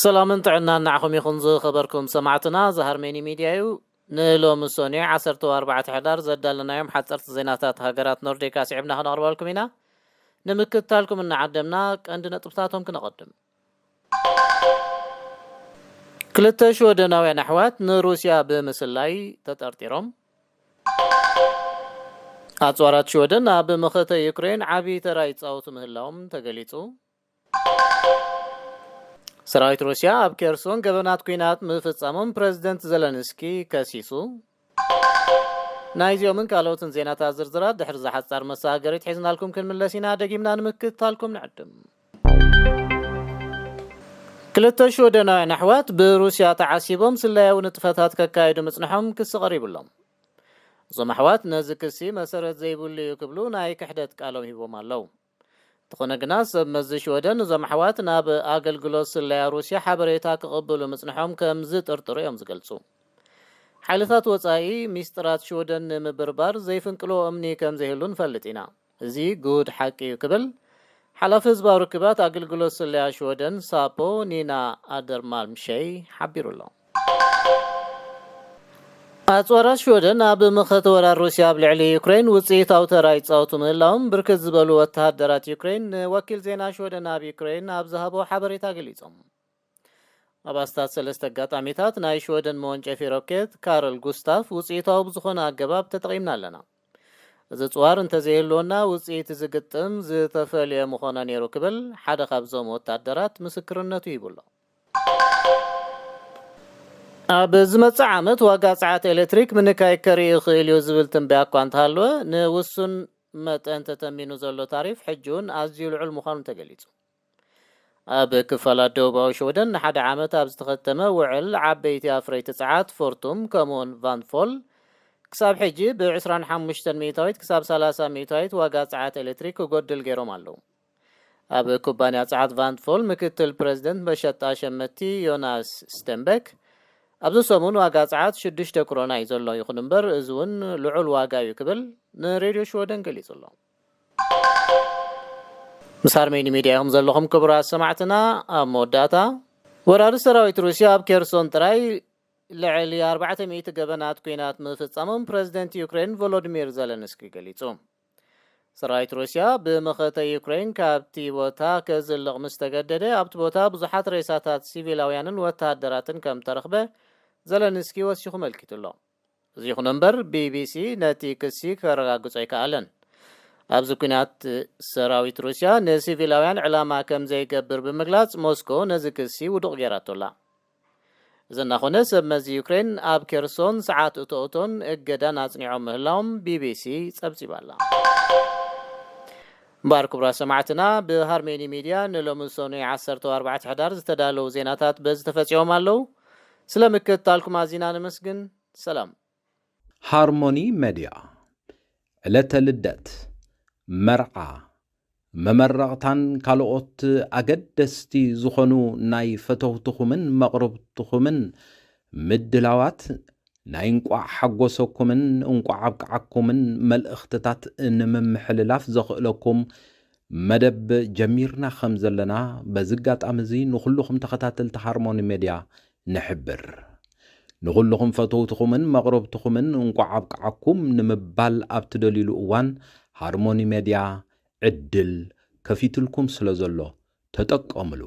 ሰላምን ጥዕናን ንዓኹም ይኹን ዝኸበርኩም ሰማዕትና፣ እዚ ሃርሜኒ ሚድያ እዩ። ንሎሚ ሶኒ ዓሰርተ ኣርባዕተ ሕዳር ዘዳለናዮም ሓፀርቲ ዜናታት ሃገራት ኖርዲክ ኣስዒብና ክነቕርበልኩም ኢና። ንምክትታልኩም እናዓደምና ቀንዲ ነጥብታቶም ክነቐድም። ክልተ ሽወደናውያን ኣሕዋት ንሩስያ ብምስላይ ተጠርጢሮም። ኣፅዋራት ሽወደን ኣብ መኸተ ዩክሬን ዓብዪ ተራ ይፃወቱ ምህላዎም ተገሊፁ። ሰራዊት ሩስያ ኣብ ኬርሶን ገበናት ኲናት ምፍጻሞም ፕረዚደንት ዘለንስኪ ከሲሱ። ናይዚኦምን ካልኦትን ዜናታት ዝርዝራት ድሕሪ ዝሓጻር መሰጋገሪት ሒዝናልኩም ክንምለስ ኢና። ደጊምና ንምክትታልኩም ንዕድም። ክልተ ሽወደናውያን ኣሕዋት ብሩስያ ተዓሲቦም ስለያዊ ንጥፈታት ከካይዱ ምጽንሖም ክሲ ቀሪቡሎም። እዞም ኣሕዋት ነዚ ክሲ መሰረት ዘይብሉ እዩ ክብሉ ናይ ክሕደት ቃሎም ሂቦም ኣለዉ። እንተኾነ ግና ሰብ መዚ ሽወደን እዞም ኣሕዋት ናብ ኣገልግሎት ስለያ ሩስያ ሓበሬታ ክቕብሉ ምጽንሖም ከም ዝጥርጥሩ እዮም ዝገልጹ። ሓይልታት ወጻኢ ሚስጥራት ሽወደን ንምብርባር ዘይፍንቅልዎ እምኒ ከም ዘይህሉ ንፈልጥ ኢና። እዚ ግሁድ ሓቂ እዩ ክብል ሓላፊ ህዝባዊ ርክባት ኣገልግሎት ስለያ ሽወደን ሳፖ ኒና ኣደርማልምሸይ ሓቢሩ ኣሎ። ኣጽዋራት ሽወደን ኣብ መኸተ ወራር ሩስያ ኣብ ልዕሊ ዩክሬን ውጽኢታዊ ተራ ይጻወቱ ምህላዎም ብርክት ዝበሉ ወተሃደራት ዩክሬን ንወኪል ዜና ሽወደን ኣብ ዩክሬን ኣብ ዝሃቦ ሓበሬታ ገሊጾም። ኣብ ኣስታት ሰለስተ ኣጋጣሚታት ናይ ሽወደን መወንጨፊ ሮኬት ካርል ጉስታፍ ውጽኢታዊ ብዝኾነ ኣገባብ ተጠቒምና ኣለና። እዚ ጽዋር እንተዘይህልወና ውጽኢት ዝግጥም ዝተፈልየ ምኾነ ነይሩ ክብል ሓደ ካብዞም ወታደራት ምስክርነቱ ሂቡ ኣሎ። ኣብ ዝመጽእ ዓመት ዋጋ ጸዓት ኤሌክትሪክ ምንካይ ከርኢ ይኽእል እዩ ዝብል ትንበያ እኳ እንተሃለወ፣ ንውሱን መጠን ተተሚኑ ዘሎ ታሪፍ ሕጂ እውን ኣዝዩ ልዑል ምዃኑ ተገሊጹ። ኣብ ክፋላት ደቡባዊ ሽወደን ንሓደ ዓመት ኣብ ዝተኸተመ ውዕል ዓበይቲ ኣፍረይቲ ጸዓት ፎርቱም ከምኡውን ቫንፎል ክሳብ ሕጂ ብ ዕስራን ሓሙሽተን ሚእታዊት ክሳብ ሰላሳ ሚእታዊት ዋጋ ጸዓት ኤሌክትሪክ ክጎድል ገይሮም ኣለዉ። ኣብ ኩባንያ ጸዓት ቫንፎል ምክትል ፕረዚደንት መሸጣ ሸመቲ ዮናስ ስቴንበክ፣ ኣብዚ ሰሙን ዋጋ ጸዓት ሽዱሽተ ክሮና እዩ ዘሎ፣ ይኹን እምበር እዚ እውን ልዑል ዋጋ እዩ ክብል ንሬድዮ ሽወደን ገሊጹ ኣሎ። ምስ ሃርሜኒ ሚድያ ኢኹም ዘለኹም ክቡራት ሰማዕትና። ኣብ መወዳእታ፣ ወራሪ ሰራዊት ሩስያ ኣብ ኬርሶን ጥራይ ልዕሊ ኣርባዕተ ሚእቲ ገበናት ኲናት ምፍጻሞም ፕረዚደንት ዩክሬን ቮሎዲሚር ዘለንስኪ ገሊጹ። ሰራዊት ሩስያ ብመኸተ ዩክሬን ካብቲ ቦታ ከዝልቕ ምስ ተገደደ፣ ኣብቲ ቦታ ብዙሓት ሬሳታት ሲቪላውያንን ወተሃደራትን ከም ተረኽበ ዘለንስኪ ወሲኹ መልኪቱ ኣሎ። እዚ ይኹን እምበር፣ ቢቢሲ ነቲ ክሲ ከረጋግጾ ኣይከኣለን። ኣብዚ ኲናት፣ ሰራዊት ሩስያ ንሲቪላውያን ዕላማ ከም ዘይገብር ብምግላጽ፣ ሞስኮ ነዚ ክሲ ውዱቕ ገይራቶ ኣላ። እዚ እናኾነ፣ ሰብ መዚ ዩክሬን ኣብ ኬርሶን ሰዓት እቶእቶን እገዳን ኣጽኒዖም ምህላዎም ቢቢሲ ጸብጺባ ኣላ። እምበኣር ክቡራት ሰማዕትና፣ ብሃርሜኒ ሚድያ ንሎሚ ሰኑይ ዓሰርተ ኣርባዕተ ሕዳር ዝተዳለዉ ዜናታት በዚ ተፈጺሞም ኣለዉ። ስለ ምክትታልኩም ኣዚና ነመስግን። ሰላም። ሃርሞኒ ሜድያ፣ ዕለተ ልደት፣ መርዓ፣ መመረቕታን ካልኦት ኣገደስቲ ዝኾኑ ናይ ፈተውትኹምን መቕርብትኹምን ምድላዋት ናይ እንቋዕ ሓጎሰኩምን እንቋዕ ኣብቅዓኩምን መልእኽትታት ንምምሕልላፍ ዘኽእለኩም መደብ ጀሚርና ከም ዘለና በዚ ኣጋጣሚ እዚ ንኹልኹም ተኸታተልቲ ሃርሞኒ ሜድያ ንሕብር። ንኹልኹም ፈተውትኹምን መቕረብትኹምን እንቋዕ ኣብቅዓኩም ንምባል ኣብ ትደልዩሉ እዋን ሃርሞኒ ሜድያ ዕድል ከፊትልኩም ስለ ዘሎ ተጠቀምሉ።